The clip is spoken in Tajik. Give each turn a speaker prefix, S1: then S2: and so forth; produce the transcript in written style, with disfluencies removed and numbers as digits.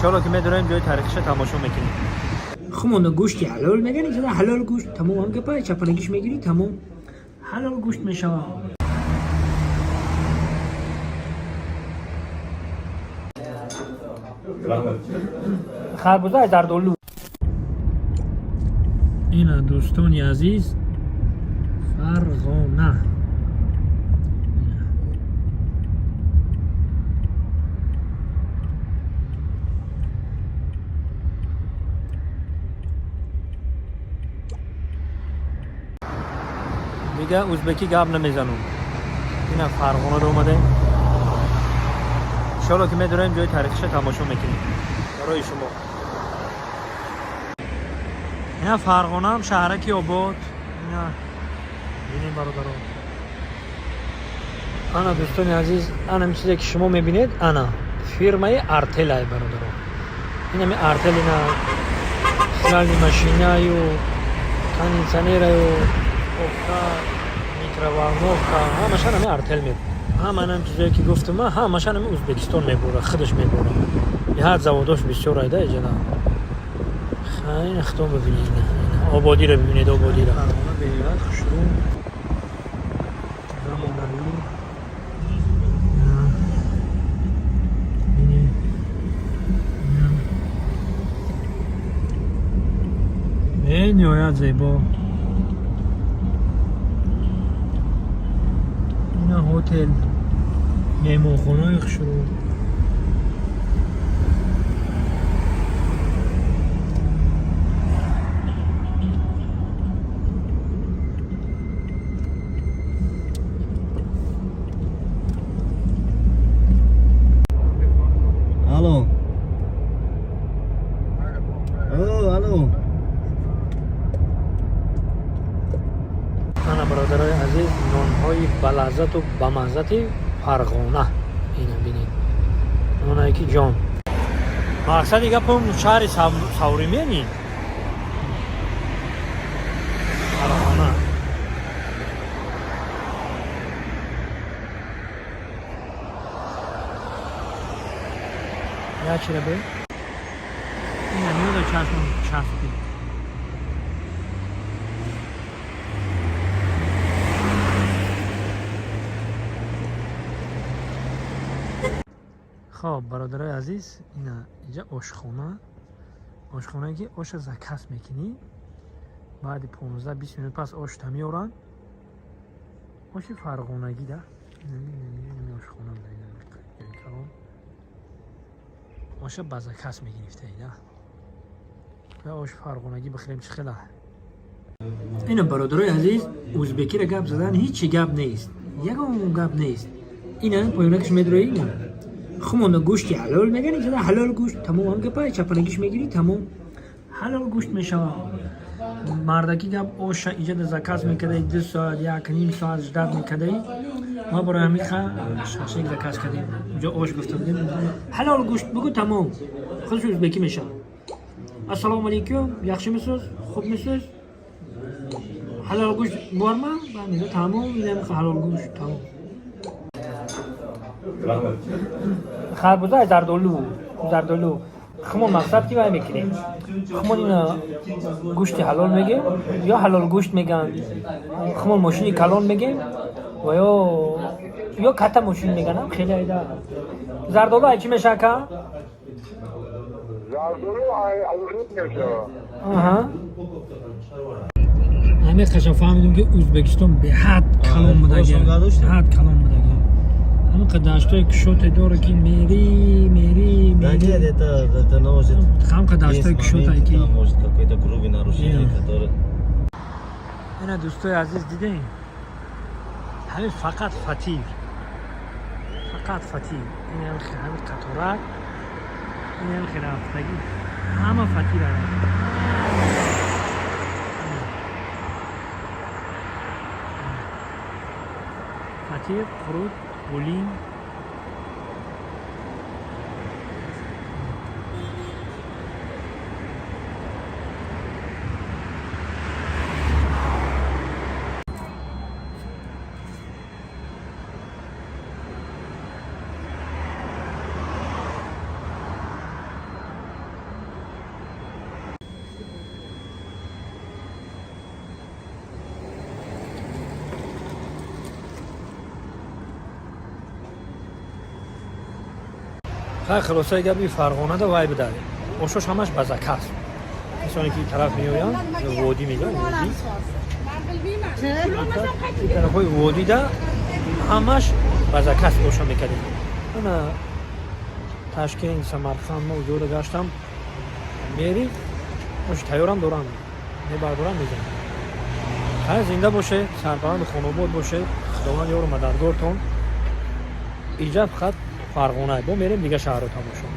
S1: Иншоалло, ки медорем, ҷои таърихиша тамошо мекунем.
S2: Хумона гӯшти ҳалол мегани, чида ҳалол гӯшт, тамом, ҳам гапа чапанагиш мегирӣ, тамом, ҳалол гӯшт мешавад. Харбуза, зардолу. Ина, дӯстони азиз, Фарғона.
S1: Дига узбекӣ гап намезанум. Ина, Фарғонада омадем. Иншоалло, ки медорем, ҷои таърихиша тамошо мекунем барои шумо. Ина, Фарғонаам шаҳраки обод. Ина, бинем, бародарон.
S2: Ана, дӯстони азиз, анам чизе, ки шумо мебинед, ана фирмаи Артелай, бародарон. Инами Артел, ина стиральный машинаю, кондитсионераю, кофта, микроволновка, ҳамаша нами Артел меб. Ҳама анам чизое, ки гуфтам, ҳамаша нами Узбекистон мебора, худаш мебора. Яҳат заводош бисёр айда иҷада. Хайна, худтон бибинед, ободиро бибинед, ободиро.
S1: Фарғона бениҳоят хушрӯ, замонавӣ.
S2: Бинед. Ина. Бениҳоят зебо. Ина ҳотел, меҳмонхонаи хушрӯ.
S3: Алло. О, алло.
S2: Ана, бародарои азиз, нонҳои балаззату бамаззати Фарғона. Ина бинед, нонае ки ҷон.
S1: Мақсади гапам, шаҳри современный Фарғона.
S2: Я чира бе, ина меода, чашмам часпид.
S1: Хоб, бародарои азиз, ина иҷа ошхона, ошхонае, ки оша заказ мекунӣ, баъди 15-20 минут пас ошта меоранд. Оши фарғонагӣ да. Ошхона калон, оша ба заказ мегирифтаида. Ош фарғонагӣ бихӯрем, чӣ хела.
S2: Ина, бародарои азиз, узбекиро гап задан ҳичи гап нест, ягон гап нест. Ина поёнакиш медрои, ина хумона гӯшти ҳалол мегани, чида ҳалол гӯшт, тамом, ҳам гапа чапанагиш мегирӣ, тамом, ҳалол гӯшт мешавад. Мардаки гап, оша иҷада заказ мекардаи, 2 соат, 1,5 соат ждать мекардаи. Ма барои ҳамин ха шашлик заказ кардем. Унҷо ош гуфта будем, ҳалол гӯшт бугу, тамом, худаш узбекӣ мешавад. Ассалому алайкум, яхшимисиз, хубмисиз, ҳалол гӯшт борма? Тамом, инам ҳалол гӯшт, тамом. Харбуза, зардолу, зардолу. Хумон мақсад ки вай мекунем, хумон ина гӯшти ҳалол мегем ё ҳалол гӯшт меган. Хумон мошини калон мегем ва ё ката мошин меганам, хеле айда. Зардолу ай чӣ мешава, ка?
S4: Зардолу аз мешава.
S2: Аҳа, ҳамин қаша фаҳмидем, ки Ӯзбекистон беҳад калон будаги, ҳад калон будаги. Ҳамин қадр даштои кушоте дора, ки мери, мери.
S3: Да нет, это, ну, может,
S2: ҳам қадр даштои
S3: есть
S2: кушоте
S3: моменты,
S2: ки
S3: там, может, какое-то грубое нарушение, которое.
S2: Ина, дӯстои азиз, дидем, ҳамин фақат фатир, фақат фатир. Ин ҳамин қаторак, ин ҳамин рафтагӣ, ҳама фатир ара. Фатир, қурут, булин.
S1: Хай, хулосаи гапи, Фарғонада вай буда, ошош ҳамаш ба заказ. Касоне ки тараф меоянд, водӣ мегӯянд, водӣ, тарафҳои водида ҳамаш ба заказ оша мекардем. Ана Ташкент, Самарқанд, мо ҷода гаштам, мери, ош тайёрам дорам, мебардорам, мезанам. Хай, зинда боше, сарбаланду хонобод боше, Худованд ёру мададгортон. Иҷа фақат Фарғона, бо мерем дига шаҳрро тамошо.